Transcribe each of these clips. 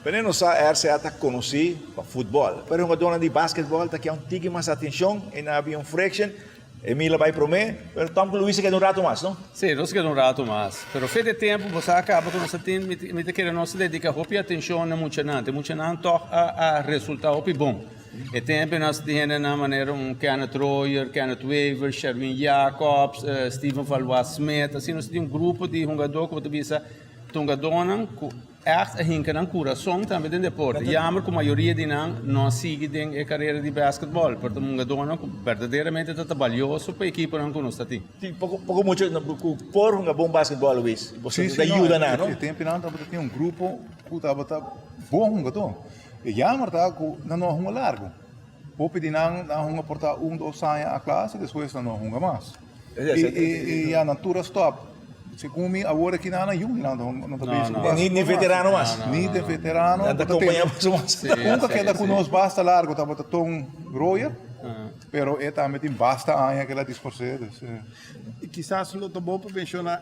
P'e nos sa RCA ta konosí pa futbòl, pero e hungadónan di basketbòl ta kia un tiki mas atenshon i nan a bin un friction. Emil a bai promé, pero Tom ku Luis a keda un ratu mas, no? Sí, nos a keda un ratu mas. Pero fe de tempu bo sa kaba ku nos a tin, mi ta kere nos a dediká hopi atenshon na muchanan. Te muchanan tòg a a resultá hopi bon. E tempu nos tin hendenan manera un Kenneth Royer, Kenneth Wever, Sherwin Jacobs, Steven Valois Smith, asina nos tin un grupo di hungadó ku bo ta bisa ta hungadónan ku Ègt a hinka nan kurason tambe den deporte. Jammer ku mayoria di nan no a sigui den e karera di basketbòl, pero ta hungadónan ku berdaderamente ta ta balioso pa ekiponan ku nos ta tin. Tin poko poko mucha ku por hunga bon basketbòl, Luis. Boso ta yuda nan, no? E tempunan tabata tin un grupo ku tabata bon hungadó. E jammer ta ku nan no a hunga largu. Hopi di nan a hunga por ta un dos aña a klas i despues nan no a hunga mas. I ya nan tur a stop. Segun mi awor aki nan a yun nan no ta bezig ku Ni ni veterano mas. Ni de veterano. Nan ta kompaña boso mas. Un ta keda ku nos basta largo tabata Ton Royer, pero e tambe tin basta aña ku el a disporsé. Dus. I kisas lo ta bon pa menshoná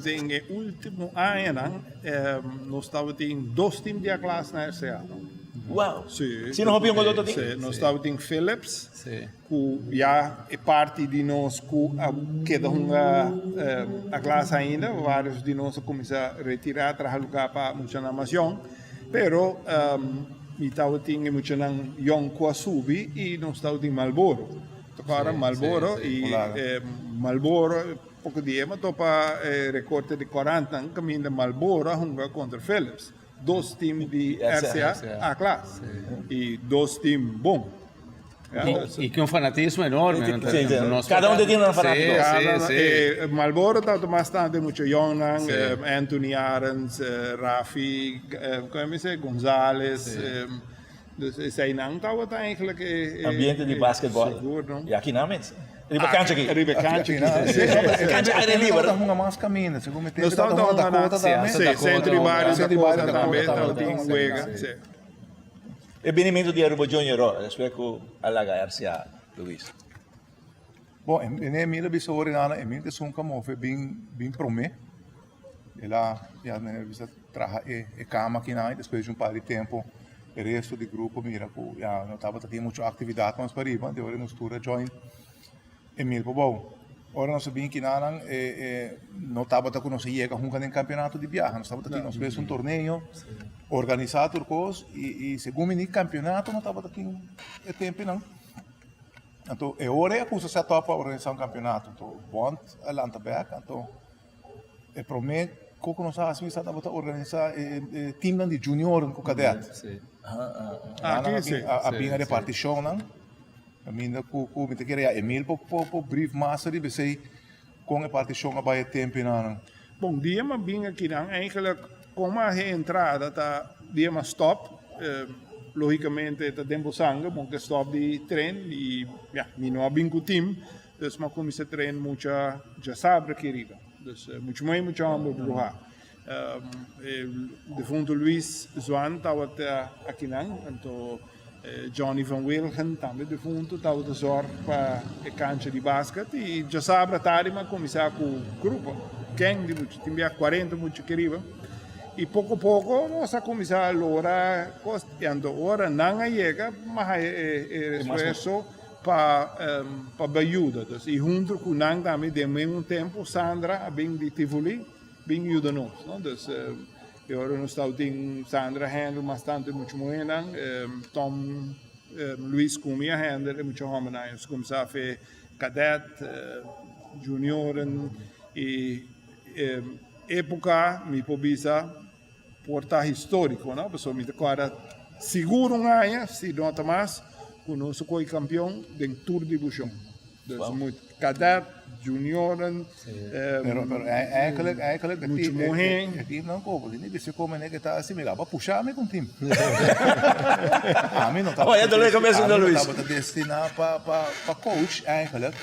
den e último añanan nos tabatin dos tim di a klas na RCA. Wow! Sí. Si no hopi un otro tim? Sí, nos tabatin Philips. Ku ya e parti di nos ku a keda hunga a klas ainda, vários di nos a kuminsá retirá, traha lugá pa muchanan mas yòn. Pero mi tabatin e muchanan yòn ku a subi i nos tabatin Malboro. Ta kòrda Malboro i Malboro poko dia mi a topa e rekorte di kòrantnan kaminda Malboro a hunga kontra Philips. Dos team di RCA A klas i dos team bon. I ku un fanatismo enorme. Kada un ta tin un fanátiko. Sí, sí. Malboro tabata mas tantu mucho yòngnan, Anthony Arends, Rafi, komo mi se, Gonzales. Dus eseinan tabata eigenlijk e. Ambiente di basketball. Sigur no. I aki nan mes. Riba kancha aki. Riba kancha aki. Sí. Kancha aire liber. Nos tabata hunga mas kaminda. Segun mi tempu Nos tabata hunga Dakota tambe. Sí, Centro y Barrio Dakota tambe tabatin wega. Sí. E binimentu di Aruba Junior ora despues ku a laga RCA, Luis. Bon, e Emil a bisa ora nana, Emil ta esun ku a move bin bin promé. El a ya manera bisa traha e e kama akinan i despues di un par di tempu e resto di grupo mira ku ya no tabata tin muchu aktividat mas pariba, di ora nos tur a join Emil pa bou. Ora nos a bin kinanan e e no tabata ku nos a yega hunga den kampionato di biaha, nos tabata tin nos mes un torneo organisá tur kos i i segun mi ni kampionato no tabata tin e tempunan. Anto e ora ei a kusa sèt òp pa organisá un kampionato, anto bònt a lanta bèk anto. E prome ku ku nos a hasi mester tabata organisa e teamnan di junior ku kadet. Nan a bin a repartishonnan kaminda ku ku mi ta kere ya Emil por por brief mas riba esei kon e partishon a bai e tempunan. Bon dia mi a bin akinan eigenlijk kon mi a haña entrada ta dia mi a stop logicamente ta den bo sanger bo ke stop di tren i ya mi no a bin ku team. Dus m'a kuminsá train mucha djasabra aki riba. Dus muchu muhé i muchu hòmber bruhá. E defuntu Luis Zwaan tabata akinan, anto Johnny van Wilgen tambe defuntu tabata zòrg pa e kancha di basket. I djasabra tardi m'a kuminsá ku grupo, ken di mucha, tin bia kuarenta mucha aki riba. I poko poko nos a kuminsá lora kos, i anto ora nan a yega m'a haña e esfuerso. Pa pa bayuda dus y hunto cu nan tambe den mesmo tempo Sandra a bin di Tivoli bin yuda nos no dus e ora nos tawata tin Sandra handle mas tanto e mucha muhernan Tom Luis cu mi a handle e mucha hombernan nos cuminsa haci cadet junioren y epoca mi por bisa Por ta historico no, pasobra mi ta corda sigur un aña, si no ta mas, cu nos a coge campeon den tur division. Dus wow. Cadet, junioren, Pero, pero eigenlijk, eigenlijk, de mucho team, e, muher. e team nan kobo, di ni bisa como ne que ta así, mira, ba pusha mi con team. Ami no Oh, ya te lo tabata dije, ami no Luis. tabata destina pa, pa, pa coach eigenlijk.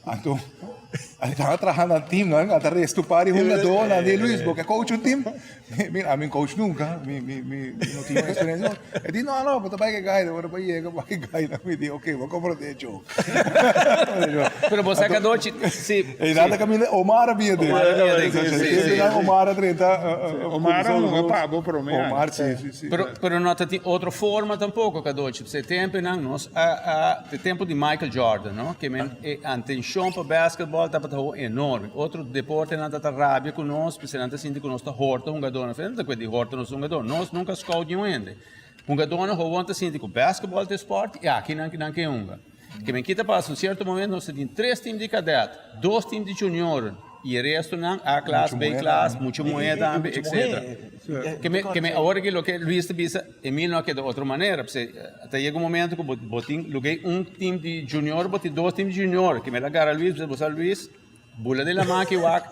Anto. A taba traha nan team nan, a ta restu par di hungadónan di Luis, bo ke coach un team? Mira, ami coach nunca, mi mi mi no tin experiencia. E di no no, bo ta bai ke guide, bo ta bai yega bai guide. Mi di ok, bo comprende e joke. Pero bo sa kadochi, si. E nan ta caminda, Omar a bia den. Omar a bia den, si, si, si. Omar a drenta. Omar a hunga pa bo prome aña. Omar, si, si, si. Pero pero no ta tin otro forma tampoco kadochi. P'esei temponan nos a a, te tempo di Michael Jordan, no, ke men e antenshon pa basketball tabata hopi enorme. Otro deportenan ta ta rabia ku nos, p'esei nan ta sinti ku nos ta horta hungadónan. Fe nan ta kue di horta nos hungadó. Nos nunka scout niun hende. Hungadónan howon ta sinti ku basketball ta e sport i aki nan nan ke hunga. Ke men kita pasa un sierto momento nos ta tin tres team di kadet, dos team di junioren i e restonan A klas, B klas, mucha muhé tambe, etcetera. Ke men ke men awor aki loke Luis ta bisa Emil no a keda otro manera, p'esei ta yega un momento ku bo bo tin lug'é un team di junior, bo tin dos team di junior, ke men a gara Luis, bo sa Luis bula den laman aki wak,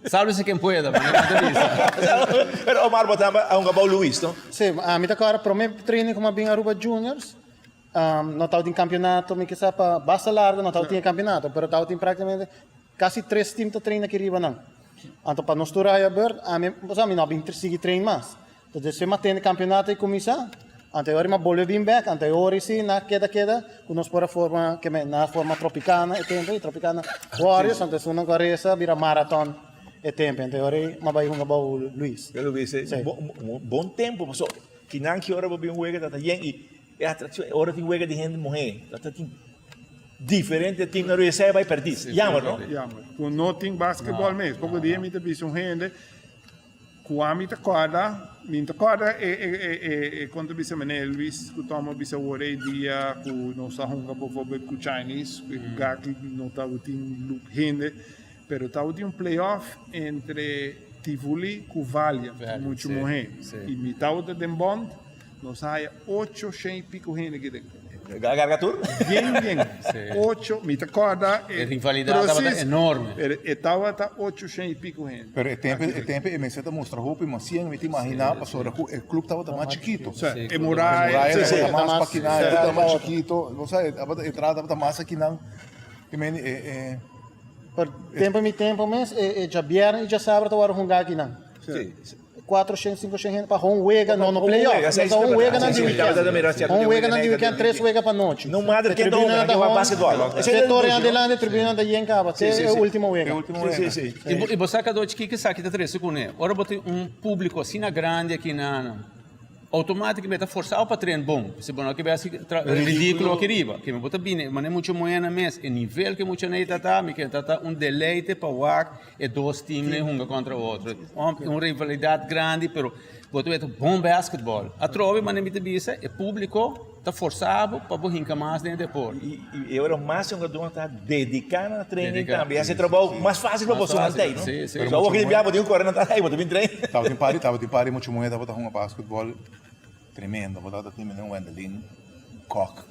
sálvese quien pueda, manera nan ta bisa. Pero Omar bo tamba a hunga bou Luis, no? Sí, ami ta kòrda promé training ku mi a bin Aruba Juniors, no tabatin kampionato, mi kisa pa basta largu no tabatin e kampionato, pero tabatin praktikamente kasi tres team ta train aki riba nan. Anto pa nos tur haya bèrt, ami, pasobra mi no a bin sigui train mas. Entonces despues m'a tende campeonato y cuminsa, anto e ora m'a bolbe bin bek, anto e ora si na keda keda cu nos por a forma ke men na forma Tropicana e tempo ey, Tropicana Warriors, anto esunnan cu a resa bira Marathon e tempo, anto e ora ey m'a bay hunga bou Luis. Pero Luis, Sí. bon tempo paso kinan ki ora bo bin wega ta ta yen y e atraccion e ora tin wega di hende muhe ta ta tin diferente team na resa e bay perdi, jammer no? Jammer, cu no tin basketball mes, poco dia mi ta bisa un hende. Ku ami ta kòrda, mi ta kòrda e e e e e kon ta bisa meneer Luis ku Tom a bisa awor e dia ku nos a hunga bijvoorbeeld ku Chinese, ku e gaki no tabatin lup hende, pero tabatin un play-off entre Tivoli ku Valiant, muchu muhé. I mi tabata den bònt, nos a haya ocho shen i piko hende aki den. Garga tur? Bien, bien. Ocho, mi ta kòrda e. E rivalidat tabata enorme. Pero e tabata ocho shen i piko hende. Pero e tempo, e tempo e mester ta mustra hopi, mas sien mi ta imaginá pasobra ku e club tabata mas chikito. Sí, e muraya. E muraya tabata mas pa kinan, e tabata mas chikito. Bo sa, e tabata e entrada tabata mas akinan. I men e e. Pero tempo mi tempo mes, e e djabièrnè i djasabra ta wòrdu hungá akinan. Sí. 400, 500 hende pa hon wega, no no playoff. No ta hon weganan di weekend. Hon weganan di weekend, tres wega pa nochi. No madre ken ta hunga, nan ke wak basketball. Te Torre adelante, tribuna ta yen kaba, te e ultimo wega. I bo sa kadochi kiko esaki ta trese kuné? Ora bo tin un publico asina grandi aki na Automaticamente ta forzado pa train bon. Si bo no ke besi ridículo aki riba. Ke bo ta bini mane mucha muhé na mes. E nivel ke mucha nei ta ta, mi ke ta ta un deleite pa wak e dos team nei hunga kontra otro. Un rivalidad grandi pero bo ta weta bon basketball. Atrobe mane mi ta bisa e publico ta forsa bo pa bo hinka mas den e deporte. I ora mas hungadónan ta dediká na training tambe, hasi e trabou mas fásil pa boso mantei, no? So awor ki tin biaha bo tin ku kore nan ta, hey, bo ta bin train. Tabatin pari, tabatin pari mucha muhé tabata hunga basketball tremendo. Bo tabata tin menen Wendelin Kok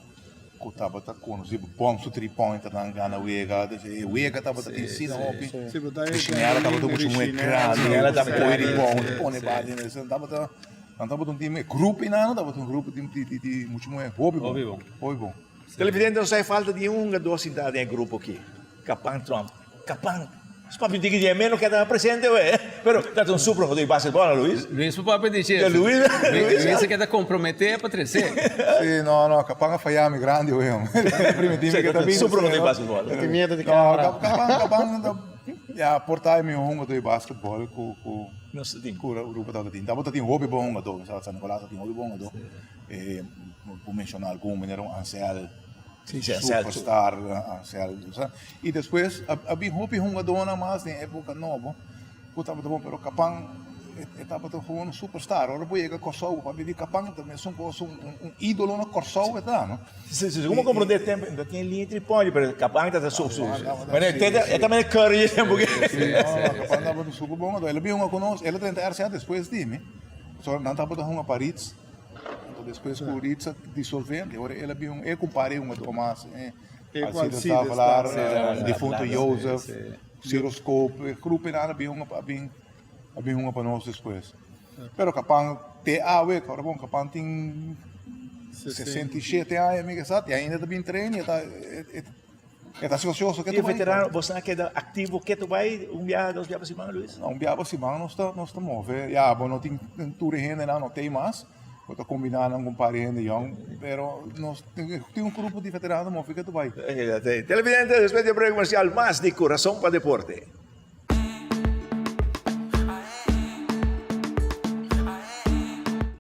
ku tabata konosí pa bòm su tri pointernan gana wega. E wega tabata tin asina hopi. Richinela tabata un mucha muhé grandi, pone ribòn, pone bal. Tabata. Nan tabata un team, e grupo einan tabata un grupo di di di mucha muhé hopi bon, Hopi bon. hopi bon. Televidente nos hay falta di un hungador sintá den e grupo aki. Kapan Trump. Kapan. Nos papia diki di e meno keda presente we. Pero ta un super hungador di basketball, no Luis? Luis por papia di dje. Ya Luis, Luis. Luis a keda komprometé pa tresé. Sí, no, no, Kapan a fayá mi grandi we, hombre. Primintí mi Sí, ke ta ta un bini super hungador di no. basketball. Ta tin miedo di No, kamera. Kapan, Kapan ta, ya, por ta e mihó hungador di basketball ku ku. Nos ta tin. Ku Aruba tabata tin. Tabata tin hopi bon hungadó. Mi sa San Nicolas ta tin hopi bon hungadó. Por menshoná algun, manera un Ansel, superstar Ansel. I despues a bin hopi hungadónan mas den époka nobo ku tabata bon, pero Kapan e tabata gewoon un superstar. Ora bo yega Kòrsou bo papia di Kapan ta mesun kos un ídolo na Kòrsou e ta, no? Si, si, como comprende tempo, no tin línea tri ponyo, pero Kapan ta su, su. Bueno, e ta mene Curry tempo que. Si, no, Kapan tabata super bon, el a bin hunga ku nos, el a drenta RCA despues di mi. So nan tabata hunga pa Ritz, anto despues ku Ritz a disolve, anto ora el a bin hunga, e kumpare hunga Tomas, Alcides Davelaar, difunto Jozef, Ciro Scope, e grupo nan a bin hunga, a bin, a bin hunga pa nos despues. Pero Kapan te awe, ora bon Kapan tin 67 aña mi ke sa, y ainda ta bin train y ta. E ta ansioso ke tu bai. Veterano, bo sa keda aktivo ke tu bai un biaha, dos biaha pa siman, Luis? No, un biaha pa siman nos ta nos ta move. Ya, bo no tin tur e hendenan no tei mas. Bo ta kombiná nan ku un par di hende yòn, pero nos tin un grupo di veterano move ke tu bai. Televidente, despues di e brek komersial mas di Kurason pa Deporte.